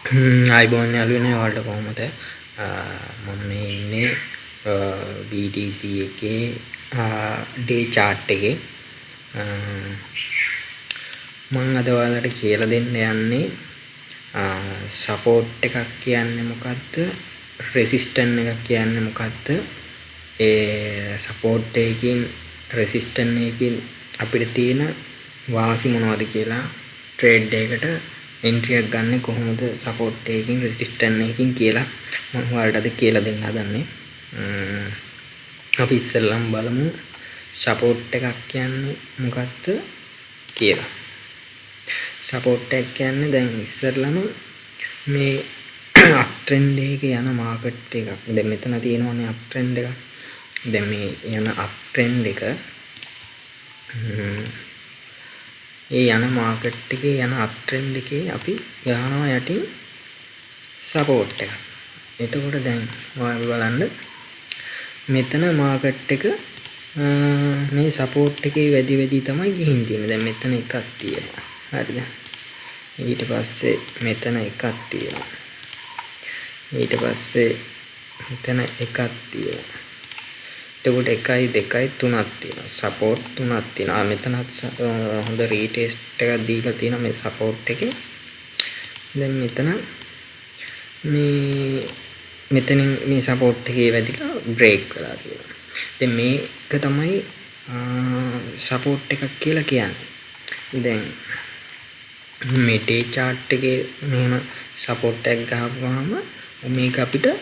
ආයිබෝන් යාළුවනේ, ඔයාලට කොහොමද? මම මේ ඉන්නේ BTC එකේ ඩේ චාට් එකේ. මම අද ඔයාලට කියලා දෙන්න යන්නේ සපෝට් එකක් කියන්නේ මොකද්ද, රෙසිස්ටන්ස් එකක් කියන්නේ මොකද්ද, ඒ සපෝට් එකකින් රෙසිස්ටන්ස් එකකින් අපිට තියෙන වාසි මොනවද කියලා, ට්‍රේඩ් එකකට එන්ට්‍රි එකක් ගන්න කොහොමද සපෝට් එකකින් රෙසිස්ටන්ස් එකකින් කියලා මම ඔයාලට අද කියලා දෙන්න හදන්නේ. අපි ඉස්සෙල්ලම බලමු සපෝට් එකක් කියන්නේ මොකක්ද කියලා. සපෝට් එකක් කියන්නේ දැන් ඉස්සෙල්ලම මේ අප් ට්‍රෙන්ඩ් එකක යන මාකට් එකක්. දැන් මෙතන තියෙනවනේ අප් ට්‍රෙන්ඩ් එකක්. දැන් මේ යන අප් ට්‍රෙන්ඩ් එක, ඒ යන මාකට් එකේ යන අප් ට්‍රෙන්ඩ් එකේ අපි ගහනවා යටින් සපෝට් එකක්. එතකොට දැන් ඔයාලා බලන්න, මෙතන මාකට් එක මේ සපෝට් එකේ වැඩි වැඩි තමයි ගිහින් තියෙන්නේ. දැන් මෙතන එකක් තියෙනවා. හරිද? ඊට පස්සේ මෙතන එකක් තියෙනවා. ඊට පස්සේ මෙතන එකක් තියෙනවා. එතකොට 1යි 2යි 3ක් තියෙනවා. සපෝට් තුනක් තියෙනවා. මෙතනත් හොඳ රීටෙස්ට් එකක් දීලා තියෙනවා මේ සපෝට් එකේ. දැන් මෙතන මේ මෙතනින් මේ සපෝට් එකේ වැදිලා බ්‍රේක් වෙලා තියෙනවා. දැන් මේක තමයි සපෝට් එකක් කියලා කියන්නේ. දැන් මේ ඩේ චාට් එකේ මෙහෙම සපෝට් එකක් ගහපුවාම මේක අපිට 4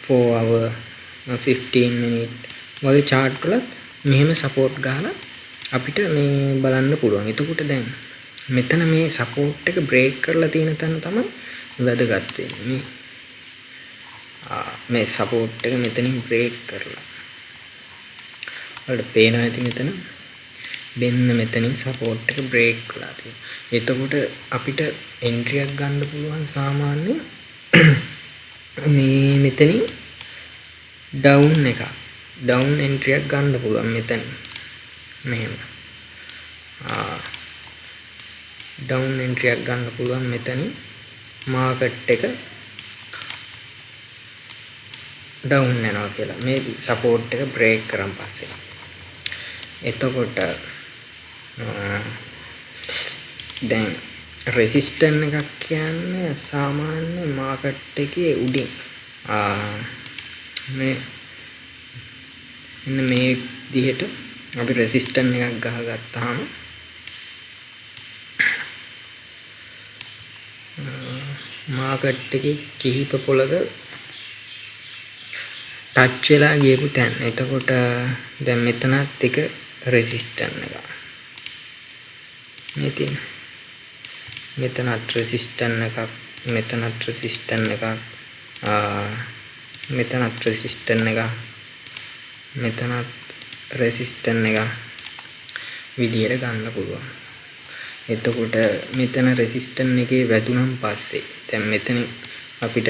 hour, 15 minute වගේ චාට් වලත් මෙහෙම සපෝට් ගහලා අපිට මේ බලන්න පුළුවන්. එතකොට දැන් මෙතන මේ සපෝට් එක බ්‍රේක් කරලා තියෙන තැන තමයි වැදගත් වෙන්නේ. මේ මේ සපෝට් එක මෙතනින් බ්‍රේක් කරලා. ඔයාලට පේනවා ඇති මෙතන. මෙන්න මෙතනින් සපෝට් එක බ්‍රේක් වෙලා තියෙනවා. එතකොට අපිට එන්ට්‍රි එකක් ගන්න පුළුවන් සාමාන්‍යයෙන් මේ මෙතනින් ඩවුන් එකක්. ඩවුන් එන්ට්‍රි එකක් ගන්න පුළුවන් මෙතන. මෙහෙම. ඩවුන් එන්ට්‍රි එකක් ගන්න පුළුවන් මෙතනින් මාකට් එක ඩවුන් යනවා කියලා. මේ සපෝට් එක බ්‍රේක් කරන් පස්සේ. එතකොට දැන් රෙසිස්ටන්ස් එකක් කියන්නේ සාමාන්‍ය මාකට් එකේ උඩින් මේ මෙන්න මේ විදිහට අපි රෙසිස්ටන්ස් එකක් ගහගත්තාම මාකට් එකේ කිහිප පොලක ටච් වෙලා ගියපු තැන්. එතකොට දැන් මෙතනත් එක රෙසිස්ටන්ස් එකක්. මේ තියෙන මෙතනත් රෙසිස්ටන්ස් එකක්, මෙතනත් රෙසිස්ටන්ස් එකක්, මෙතනත් රෙසිස්ටන්ස් එකක්, මෙතනත් රෙසිස්ටන්ස් එකක් විදියට ගන්න පුළුවන්. එතකොට මෙතන රෙසිස්ටන්ස් එකේ වැදුනන් පස්සේ දැන් මෙතන අපිට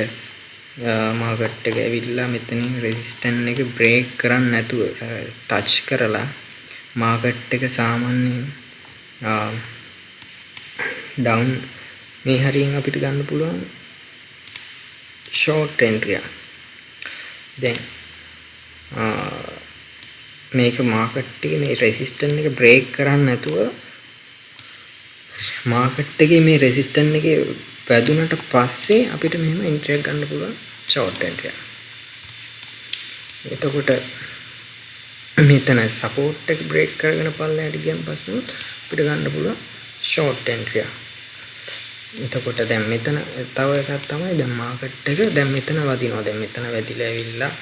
මාකට් එක ඇවිල්ලා මෙතනින් රෙසිස්ටන්ස් එක බ්‍රේක් කරන්නේ නැතුව ටච් කරලා මාකට් එක සාමාන්‍යයෙන් ඩවුන් මේ හරියෙන් අපිට ගන්න පුළුවන් ෂෝට් එන්ට්‍රි එක. දැන් මේක මාකට් එකේ මේ රෙසිස්ටන්ස් එක බ්‍රේක් කරන්නේ නැතුව මාකට් එකේ මේ රෙසිස්ටන්ස් එකේ වැදුනට පස්සේ අපිට මෙහෙම එන්ට්‍රි එකක් ගන්න පුළුවන් ෂෝට් එන්ට්‍රි එක. එතකොට මෙතන සපෝට් එක බ්‍රේක් කරගෙන පල්ලෙහාට ගියන් පස්සේ අපිට ගන්න පුළුවන් ෂෝට් එන්ට්‍රි එක. එතකොට දැන් මෙතන තව එකක් තමයි, දැන් මාකට් එක දැන් මෙතන වදිනවා. දැන් මෙතන වැදිලා ඇවිල්ලා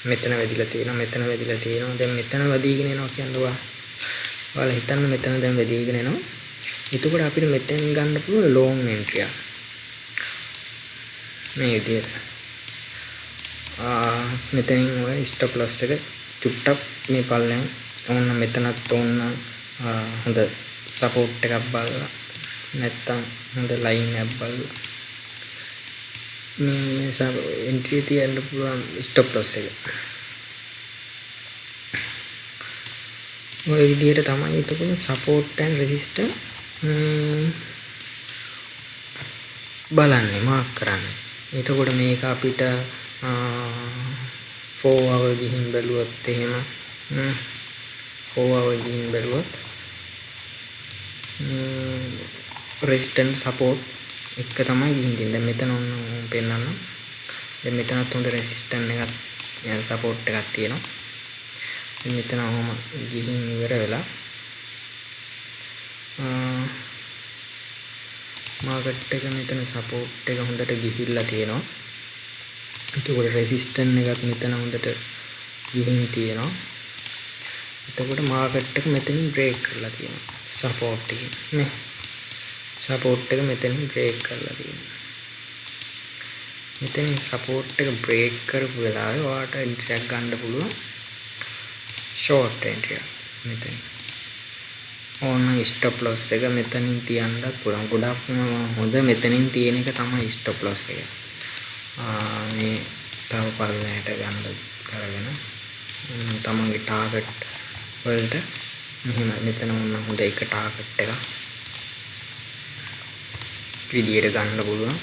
මෙතන වැදිලා තියෙනවා, මෙතන වැදිලා තියෙනවා. දැන් මෙතන වදීගෙන එනවා කියන්නේ ඔයාලා හිතන්න මෙතන දැන් වැදීගෙන එනවා. එතකොට අපිට මෙතෙන් ගන්න පුළුවන් ලොං එන්ට්‍රි එක. මේ විදිහට. මෙතනින් ඔය ස්ටොප් ලොස් එක චුට්ටක් මේ පල්ලෙන් ඕන්න මෙතනත් ඕන්න හොඳ සපෝට් එකක් බලලා නැත්තම් හොඳ ලයින් එකක් බලලා මේ එන්ට්‍රි තියන්න පුළුවන් ස්ටොප් ලොස් එක. ඔය විදිහට තමයි එතකොට සපෝට් ඇන්ඩ් රෙසිස්ටන්ස්. බලන්නේ, මාක් කරන්නේ. එතකොට මේක අපිට 4 hour ගිහින් බැලුවොත් එහෙම 4 hour ගිහින් බැලුවොත් රෙසිස්ටන්ස් සපෝට් එක තමයි ගිහින් තියෙන්නේ. දැන් මෙතන ඔන්න පෙන්නන්න. දැන් මෙතනත් හොඳ රෙසිස්ටන්ස් එකක් සපෝට් එකක් තියෙනවා. දැන් මෙතන ඔහොම ගිහින් ඉවර වෙලා මාකට් එක මෙතන සපෝට් එක හොඳට ගිහිල්ලා තියෙනවා. එතකොට රෙසිස්ටන්ස් එකත් මෙතන හොඳට ගිහින් තියෙනවා. එතකොට මාකට් එක මෙතනින් බ්‍රේක් කරලා තියෙනවා. සපෝට් එකෙන් මේ සපෝට් එක මෙතනින් බ්‍රේක් කරලා තියෙනවා. මෙතනින් සපෝට් එක බ්‍රේක් කරපු වෙලාවේ ඔයාට එන්ට්‍රි එකක් ගන්න පුළුවන්, ෂෝට් එන්ට්‍රි එකක් මෙතනින්. ඕන ස්ටොප් ලොස් එක මෙතනින් තියන්නත් පුළුවන්. ගොඩක්ම හොඳ මෙතනින් තියෙන එක තමයි ස්ටොප් ලොස් එක. මේ තව පල්ලෙහාට ගන්න කරගෙන තමන්ගේ ටාගට් වලට මෙහෙම මෙතන ඕන හොඳ එක ටාගට් එකක් විදියට ගන්න පුළුවන්.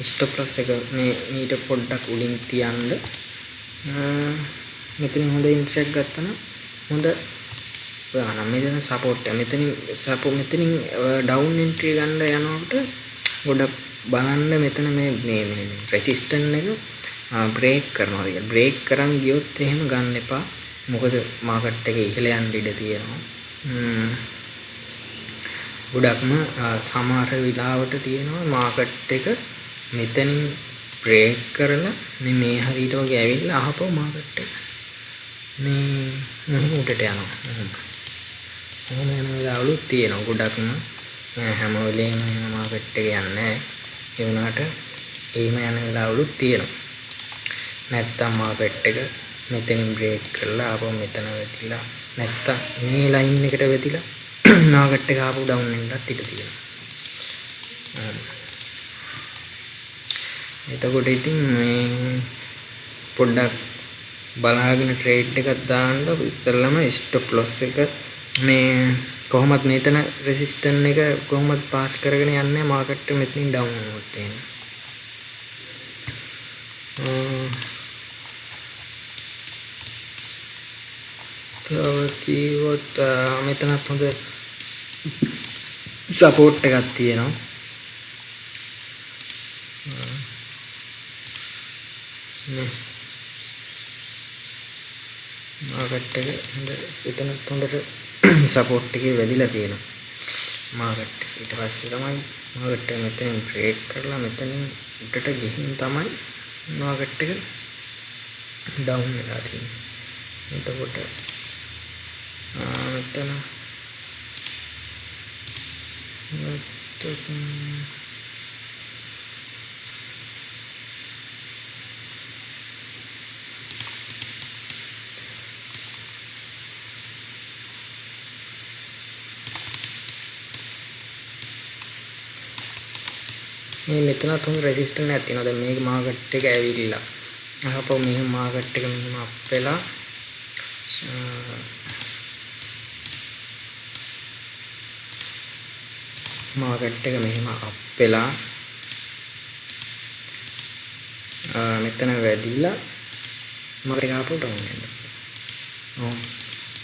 ස්ටොප් ලොස් එක මේ මීට පොඩ්ඩක් උඩින් තියන්න. මෙතනින් හොඳ එන්ට්‍රි එකක් ගත්තා නම් හොඳ ගානක්. මෙතන සපෝට් එක මෙතනින් සපෝට් මෙතනින් ඩවුන් එන්ට්‍රි ගන්න යනකොට ගොඩක් බලන්න මෙතන මේ මේ මේ රෙසිස්ටන්ස් එක බ්‍රේක් කරනවා කියලා. බ්‍රේක් කරන් ගියොත් එහෙම ගන්න එපා. මොකද මාකට් එකේ ඉහළ යන්න ඉඩ තියෙනවා. ගොඩක්ම සමහර වෙලාවට තියෙනවා මාකට් එක මෙතනින් බ්‍රේක් කරලා මේ හරියට වගේ ඇවිල්ලා ආපහු මාකට් එක මේ මෙහෙම උඩට යනවා. එහෙම යන වෙලාවලුත් තියෙනවා. ගොඩක්ම හැම වෙලේම එහෙම මාකට් එක යන්නේ නැහැ. ඒ වුණාට එහෙම යන වෙලාවලුත් තියෙනවා. නැත්තම් මාකට් එක මෙතනින් බ්‍රේක් කරලා ආපහු මෙතන වැදිලා, නැත්තම් මේ ලයින් එකට වැදිලා මාකට් එක ආපහු ඩවුන් වෙන්නත් ඉඩ තියෙනවා. එතකොට ඉතින් මේ පොඩ්ඩක් බලාගෙන ට්‍රේඩ් එකක් දාන්න ඉස්සෙල්ලම ස්ටොප් ලොස් එක මේ කොහොමත් මෙතන රෙසිස්ටන්ස් එක කොහොමත් පාස් කරගෙන යන්නේ මාකට් එක මෙතනින් ඩවුන් වුණොත් එහෙම. තව කිව්වොත් මෙතනත් හොඳ සපෝට් එකක් තියෙනවා. නේ මාකට් එක හොඳ එතනත් හොඳට සපෝට් එකේ වැදිලා තියෙනවා මාකට් එක. ඊට පස්සේ තමයි මාකට් එක මෙතනින් බ්‍රේක් කරලා මෙතනින් උඩට ගිහින් තමයි මාකට් එක ඩවුන් වෙලා තියෙන්නේ. එතකොට මෙතන මේ මෙතනත් හොඳ රෙසිස්ටන්ස් එකක් තියෙනවා. දැන් මේක මාකට් එක ඇවිල්ලා ආපහු මෙහෙම මාකට් එක මෙහෙම අප් වෙලා මාකට් එක මෙහෙම අප් වෙලා මෙතන වැදිලා මාකට් එක ආපහු ඩවුන් වෙනවා. ඔව්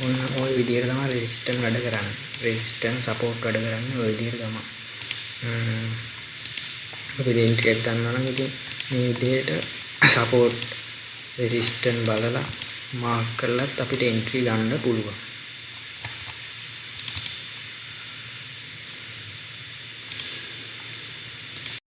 ඔන්න ඔය විදිහට තමයි රෙසිස්ටන්ස් වැඩ කරන්නේ. රෙසිස්ටන්ස් සපෝට් වැඩ කරන්නේ ඔය විදිහට තමයි. අපි එන්ට්‍රි එකක් ගන්නවා නම් ඉතින් මේ විදිහට සපෝට් රෙසිස්ටන්ස් බලලා මාක් කරලත් අපිට එන්ට්‍රි ගන්න පුළුවන්.